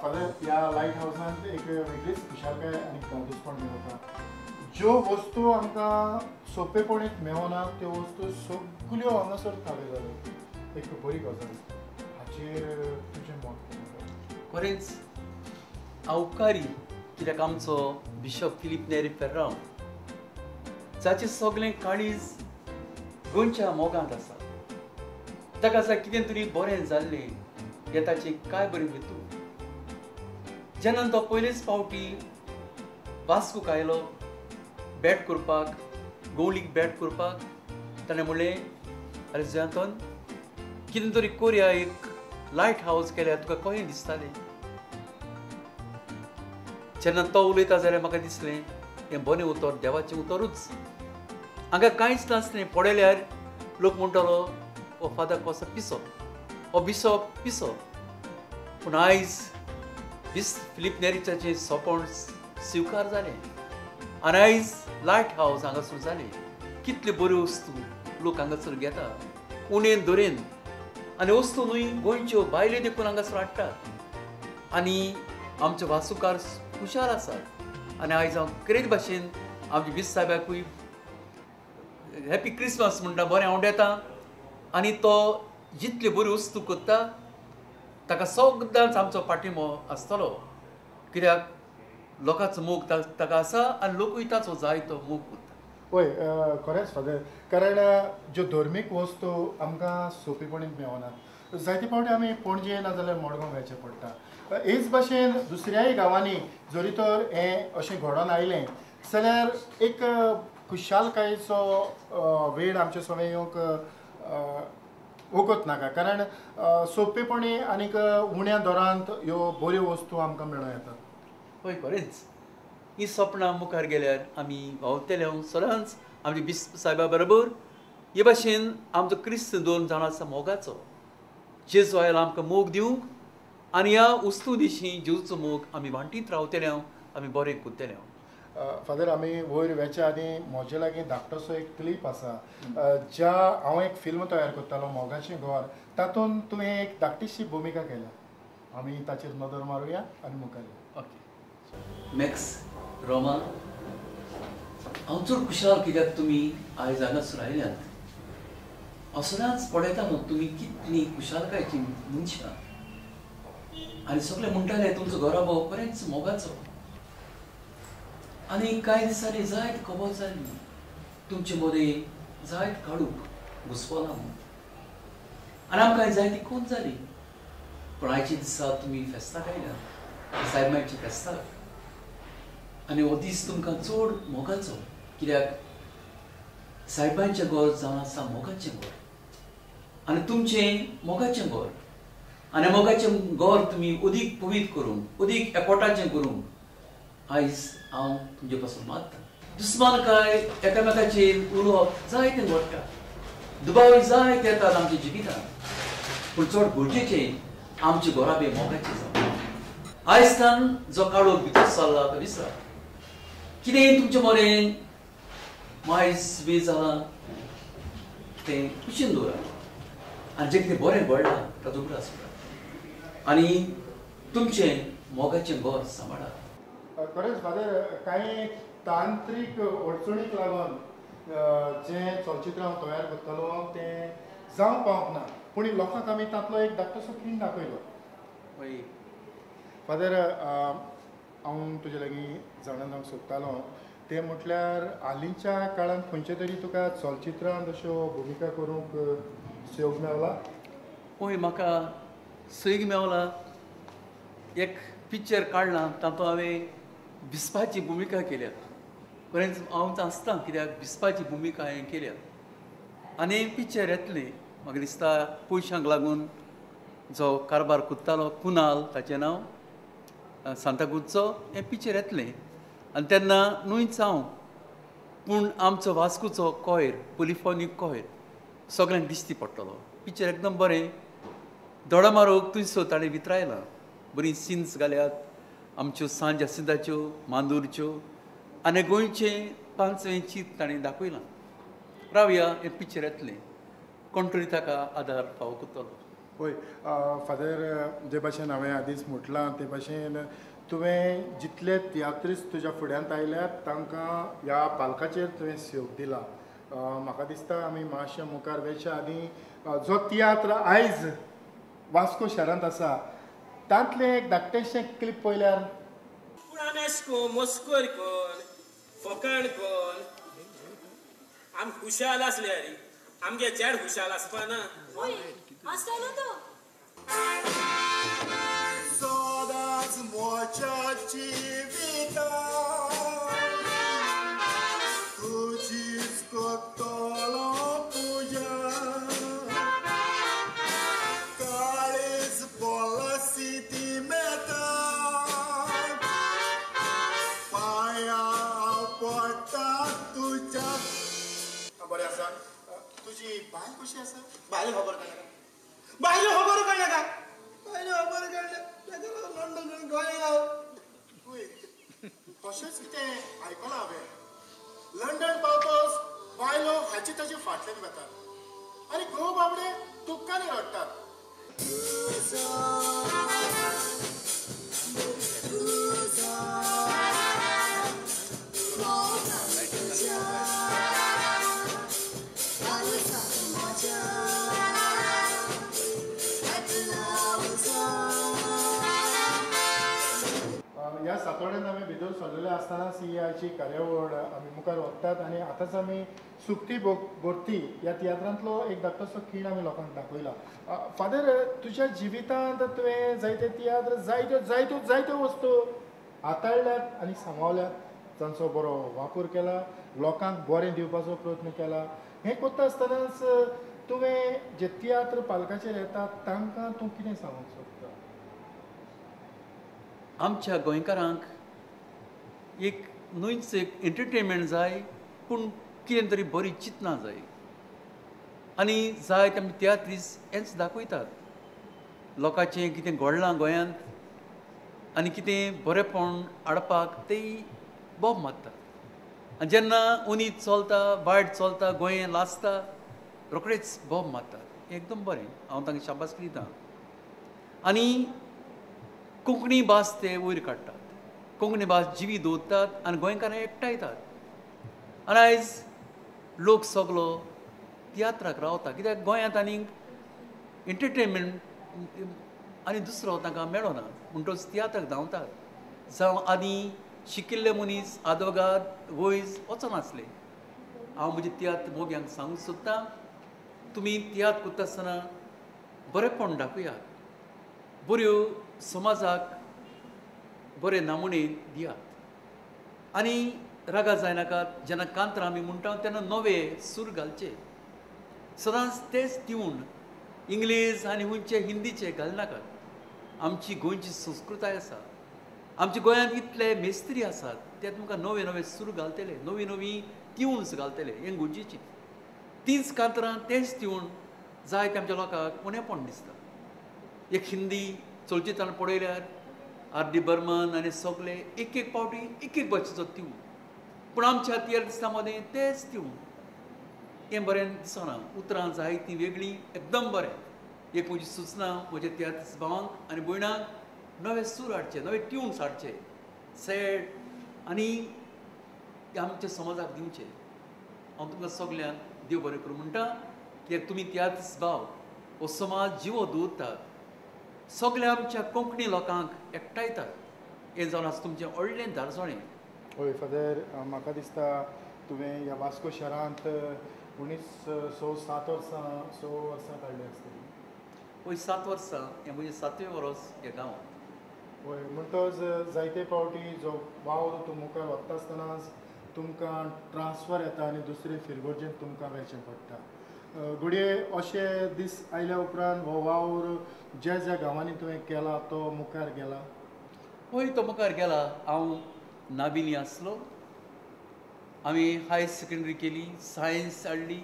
Father, ह्या light हावसांत एक वेगळीच खुशालकाय आनी दादोसपण मेळटा. ज्यो वस्तू आमकां सोंपेपणीत मेळना त्यो वस्तू सगल्यो हांगासर थावे जाल्यो. एक बरी गजाल, हाचेर तुजें मत कितें? खरेंच हांव उपकारी कित्याक आमचो बिशप फिलीप नेरी फेर्रांव जाचें सगळें काळीज गोंयच्या मोगांत आसा, ताका आसा कितें तरी बरें जाल्लें हें ताचें काय बरें हेतू. जेन्ना तो पयलेच फावटी वास्कोक आयलो बॅट करपाक, गोवलीक बॅट करपाक, ताणें म्हणलें, आरे जुयांतोन, कितें तरी कोरया, एक लायट हावस केल्यार तुका कशें दिसतालें? जेन्ना तो उलयता जाल्यार म्हाका दिसलें हें बरें उतर, देवाचें उतरूच. हांगा कांयच नासलें, पळयल्यार लोक म्हणटालो हो फादर कसो पिसो, हो बिशप पिसो. पूण आयज बिस फिलीप नेरीचाचें सोपण स्विकार जालें आनी आयज लायट हावस हांगासर जालें. कितल्यो बऱ्यो वस्तू लोक हांगासर घेता उणेन दरेन, आनी वस्तू न्हय गोंयच्यो बायल्यो देखून हांगासर हाडटात. आनी आमचे वासुकार हुशार आसात. आनी आयज हांव क्रेज भाशेन आमच्या बिस साहेबाकूय हॅपी क्रिसमस म्हणटा, बरें हांव येता. आनी तो जितल्यो बऱ्यो वस्तू करता ताका सगळ्यांच आमचो पाठिंबो आसतलो, कित्याक लोकांचो मोग ताका आसा आनी लोकूय ताचो जाय तो मोग करता. हय, खरेंच फादर, कारण ज्यो धर्मीक वस्तू आमकां सोंपेपणी मेळना, जायते फावटी आमी पणजे ना जाल्यार मडगांव वचचें पडटा. हेच भाशेन दुसऱ्याय गांवांनी जरी तर हें अशें घडोवन आयलें जाल्यार एक खुशालकायेचो वेळ आमचे सगळें येवंक वगत नाका, कारण सोंपेपणी आनीक उण्या दरांत ह्यो बऱ्यो वस्तू आमकां मेळूं येतात. हय, खरेंच ही सपनां मुखार गेल्यार आमी व्हांवतले सदांच आमच्या बिस्प साहेबा बरोबर. हे भाशेन आमचो क्रिस्त दोन जाणां आसा मोगाचो, जेजू आयला आमकां मोग दिवंक, आनी ह्या वस्तू दिशीं जेजूचो मोग आमी वांटीत रावतले, आमी बरें करतले. फादर, आमी वयर वेच्या आदीं म्हजे लागीं धाकटोसो एक क्लिप आसा, ज्या हांव एक फिल्म तयार करतालो मोगाचें घर, तातूंत तुवें एक धाकटीशी भुमिका केल्या. आमी ताचेर नदर मारुया आनी मुखार. ओके मॅक्स, रोमा, हांव चड खुशाल कित्याक तुमी आयज हांगासर आयल्यात. हांव सदांच पळयता न्हू तुमी कितलीं खुशालकायेचीं मनशां, आनी सगळे म्हणटाले तुमचो घराबो बरेंच मोगाचो. आनी कांय दिसांनी जायत खबर जाली तुमचे मदें जायत काडूक घुसपला म्हूण, आनी आमकां जायती कोण जाली. पूण आयच्या दिसा तुमी फेस्ताक आयल्या, सायबाच्या फेस्ताक, आनी हो दीस तुमकां चड मोगाचो, कित्याक सायबांचें घर जावन आसा मोगाचें घर, आनी तुमचें मोगाचें घर, आनी मोगाचें घर तुमी अदीक पवित्र करूंक, अदीक एकोटाचें करूंक आयज हांव तुमचे पासून मागता. दुस्मानकाय एकामेकाचेर उलोवप जायतें घडटा, दुबाव जायते येतात आमच्या जिवितांत, पूण चड गरजेचें आमचे घराबे मोगाचें जावं. आयज तान जो काळोख भितर सरला तो विसरा. कितें तुमचे मरेन मायज बी जालां तें कुशीन दवरात, आनी जें कितें बरें घडलां ताचो उगडास करात आनी तुमचें मोगाचें घर सांबाळात. खरेंच फादर, कांय तांत्रीक अडचणीक लागून जें चलचित्र हांव तयार करतालो तें जावंक पावंक ना, पूण लोकांक आमी तांतलो एक धाकटोसो खीण दाखयलो. हय फादर, हांव तुजे लागीं जाणा जावंक सोदतालो तें म्हटल्यार हालींच्या काळांत खंयचे तरी तुका चलचित्रांत अश्यो भुमिका करूंक सहयोग मेवला? हय, म्हाका सहयोग मेवला. एक पिक्चर काडलां तातूंत हांवें बिस्पाची भुमिका केल्या. खरेंच हांव आसता कित्याक बिस्पाची भुमिका हांवें केल्या. आनी पिक्चर येतलें. म्हाका दिसता पयशांक लागून जो कारबार करतालो कुनाल ताचें नांव सांताक्रूजचो, हें पिक्चर येतलें. आनी तेन्ना न्हूच हांव पूण आमचो वास्कोचो कोयर, पोलिफोनीक कोयर सगळ्यांक दिश्टी पडटलो. पिक्चर एकदम बरें दोडामार्ग थंयसर ताणें वितरायलां, बरीं सिन्स घाल्यात आमच्यो सांज आसिंदाच्यो, मांदूरच्यो आनी गोंयचें पांचवें चीत ताणें दाखयलां. रावया, हें पिक्चर येतलें, कोण तरी ताका आदार फावो करतलो. हय फादर, जे भाशेन हांवें आदींच म्हटलां ते भाशेन तुवें जितले तियात्रिस्त तुज्या फुड्यांत आयल्यात तांकां ह्या पालकाचेर तुवें सेव दिला. म्हाका दिसता आमी मातशें मुखार वयच्या आदीं जो तियात्र आयज वास्को शारांत आसा तांतलें एक धाकटेशें क्लिप पळयल्यार. पूण आमी अशें कोन मस्कर कोन फकाण कोन आमी खुशाल आसले रे, आमगे चेड खुशाल आसपा ना. आसतालो तो सदांच म्हज्या जिवितांत तुजीच करतलो पुजा, काळीज बोलासी ती मेता, पांया पडटा तुज्या. बरें आसा, तुजी बायल कशी आसा? बायल खबर काडल्या का? बायल खबर काडल्या का? बायल खबर काडल्या लंडन गोंया. तशेंच कितें आयकलां हांवें, लंडन पावतच बायलो हाचे ताचे फाटल्यान वेतात आनी घोव बाबडे तुक्कांनी रडटात. ह्या सातोड्यान आमी भितर सरलेले आसतना सीआयची कार्यावळ आमी मुखार व्हरतात आनी आतांच आमी सुकती भरती ह्या तियात्रांतलो एक धाकटोसो खीण आमी लोकांक दाखयला. फादर, तुज्या जिवितांत तुवें जायते तियात्र, जायत्यो जायत्यो जायत्यो वस्तू हाताळ्ळ्यात आनी सांबाळ्ळ्यात, तांचो बरो वापर केला, लोकांक बरें दिवपाचो प्रयत्न केला. हें करता आसतनाच तुवें जे तियात्र पालकाचेर येतात तांकां तूं कितें सांगूंक सोदता? आमच्या गोंयकारांक एक न्हूच एक एंटरटेनमेंट जाय, पूण कितें तरी बरी चिंतनां जाय आनी जाय ते आमी तियात्रीस हेंच दाखयतात. लोकांचें कितें घडलां गोंयांत आनी कितें बरेंपण हाडपाक तेय बोब मारतात. आनी जेन्ना उनीत चलता, वायट चलता, गोंय लासता, रोखडेच बोब मारतात. एकदम बरें, हांव तांकां शाबासकी दितां. आनी कोंकणी भास ते वयर काडटात, कोंकणी भास जिवी दवरतात आनी गोंयकारांक एकठांयतात. आनी आयज लोक सगलो तियात्राक रावता कित्याक गोंयांत आनीक एंटरटेनमेंट आनी दुसरो तांकां मेळना, म्हणटकच तियात्राक धांवतात. जावं आदीं शिकिल्ले मनीस आदवोगाद वयज वचनासले. हांव म्हज्या तियात्र मोग्यांक सांगूंक सोदतां, तुमी तियात्र करता आसतना बरेंपण दाखयात, बऱ्यो समाजाक बरे नामणे दियात आनी रागा जायनाकात. जेन्ना कांतरां आमी म्हणटा तेन्ना नवे सूर घालचे, सदांच तेच ट्यून इंग्लीश आनी खंयचे हिंदीचे घालनाकात. आमची गोंयची संस्कृताय आसा, आमच्या गोंयांत इतले मेस्त्री आसात ते तुमकां नवे नवे सूर घालतले, नवी नवी ट्यून्स घालतले. हें गोंयची तीच कांतरां तेच ट्यून जाय ते आमच्या लोकांक उणेपण दिसता. एक हिंदी चलचित्रान पळयल्यार आर डी बर्मन आनी सगळे एक एक पावटी एक एक भाशेचो ट्यून, पूण आमच्या तियात्रिस्तां मदें तेच ट्यून. हें बरें दिसना, उतरां जाय तीं वेगळीं. एकदम बरें, एक म्हजी सुचना म्हज्या तियात्रिस्त भावांक आनी भयणांक, नवे सूर हाडचे, नवे ट्यून्स हाडचे, सॅड आनी आमच्या समाजाक दिवचे. हांव तुमकां सगल्यांक देव बरें करूं म्हणटा, कित्याक तुमी तियात्रिस्त भाव हो समाज जिवो दवरतात, सगल्या आमच्या कोंकणी लोकांक एकठांयतात. हें जावन आसा तुमचें व्हडलें धारसणें. हय फादर, म्हाका दिसता तुवें ह्या वास्को शारांत उणीच 6-7 वर्सां 6 वर्सां काडलीं आसतलीं. हय, 7 वर्सां, हें म्हजें 7वें वर्स ह्या गांवांत. हय, म्हणटच जायते फावटी जो वावर तूं मुखार वता आसतनाच तुमकां ट्रान्सफर येता आनी दुसरे फिरगर्जेंत तुमकां वचचें पडटा. घडये अशे दीस आयल्या उपरांत हो वावर ज्या ज्या गांवांनी तुवें केला तो मुखार गेला? हय, तो मुखार गेला. हांव नाबिनी आसलो, आमी हायर सेकेंडरी केली, सायन्स हाडली,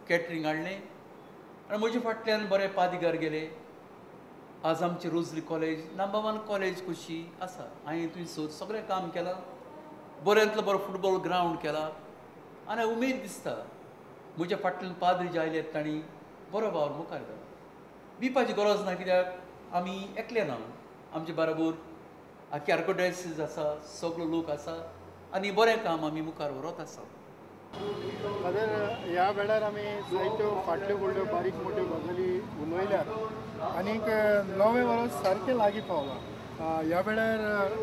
कॅटरींग हाडलें आनी म्हजे फाटल्यान बरे पादिगार गेले. आज आमची रोजली कॉलेज नंबर 1 कॉलेज कशी आसा. हांवें थंयसर सगळें काम केलां, बऱ्यांतलो बरो फुटबॉल ग्रावंड केला आनी उमेद दिसता म्हज्या फाटल्यान पाद्री जे आयले तांणी बरो वावर मुखार घाला. भिवपाची गरज ना, कित्याक आमी एकले ना, आमचे बरोबर आख्खी आर्कडायसीस आसा, सगलो लोक आसा आनी बरें काम आमी मुखार व्हरत आसा. फादर, ह्या वेळार आमी जायत्यो फाटल्यो फुडल्यो बारीक मोट्यो गजाली उलयल्यात आनीक नवें वर्स सारकें लागीं पावलां. ह्या वेळार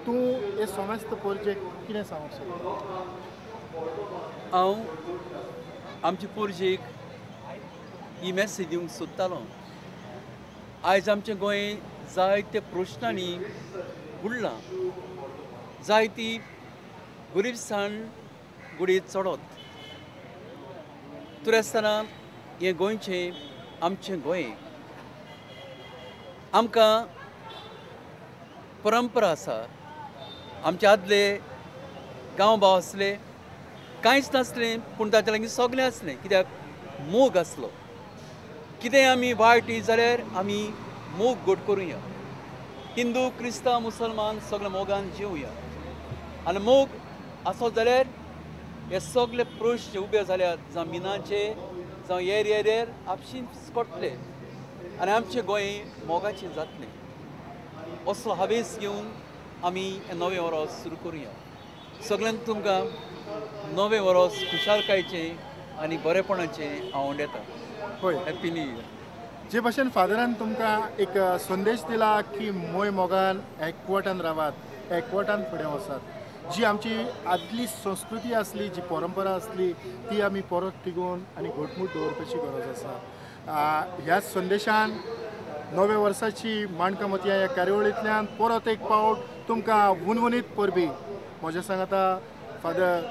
तूं हे समेस्त पोरजेक कितें सांगूंक शकता? हांव आमचे पोरजेक ही मॅसेज दिवंक सोदतालो. आयज आमचें गोंय जायते प्रश्नांनी बुडलां, जायती गरिबसाण गुडयेत चडत तर आसतना हें गोंयचें आमचें गोंय आमकां परंपरा आसा. आमचे आदले गांव भाव आसले, कांयच नासलें पूण ताच्या लागीं सगळें आसलें, कित्याक मोग आसलो. कितेंय आमी वायट जाल्यार आमी मोग घट करुया, हिंदू क्रिस्तांव मुसलमान सगळे मोगान जिवया आनी मोग आसत जाल्यार हे सगळे प्रश्न उबे जाल्यात, जावं मिनाचे जावं येर येर येर आपशीं कट्टले आनी आमचें गोंय मोगाचें जातलें. असलो हावेस घेवन आमी हें नवें वर्स सुरू करुया. सगळ्यांक तुमकां नवें वर्स खुशालकायेचें आनी बरेपणाचें हांव येता. हय, हॅप्पी न्यू इयर. जे भाशेन फादरान तुमकां एक संदेश दिला की मोय मोगान एकवटान रावात, एकवटान फुडें वचात. जी आमची आदली संस्कृती आसली, जी परंपरा आसली ती आमी परत तिगोवन आनी घटमूट दवरपाची गरज आसा. ह्या संदेशान नव्या वर्साची माणकामती ह्या कार्यावळींतल्यान परत एक पावट तुमकां वुनवुनीत परबी. म्हज्या सांगाता फादर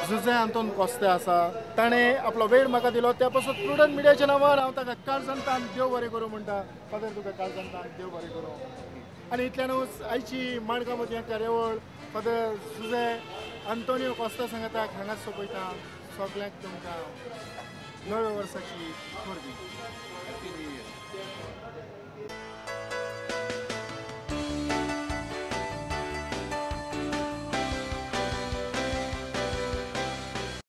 जुझे आंतोन कोस्ते आसा, ताणें आपलो वेळ म्हाका दिलो त्या पासून प्रुडंट मिडियाच्या नांवार हांव ताका काळजांतान देव बरें करूं म्हणटा. फादर, तुका काळजांतान देव बरें करूं. आनी इतल्यानूच आयची माणकामती कार्यावळ फादर जुझे आंतोनियो कोस्ता सांगाताक हांगाच सोंपयता. सगल्यांक तुमकां नव्या वर्साची परबी. Happy new year.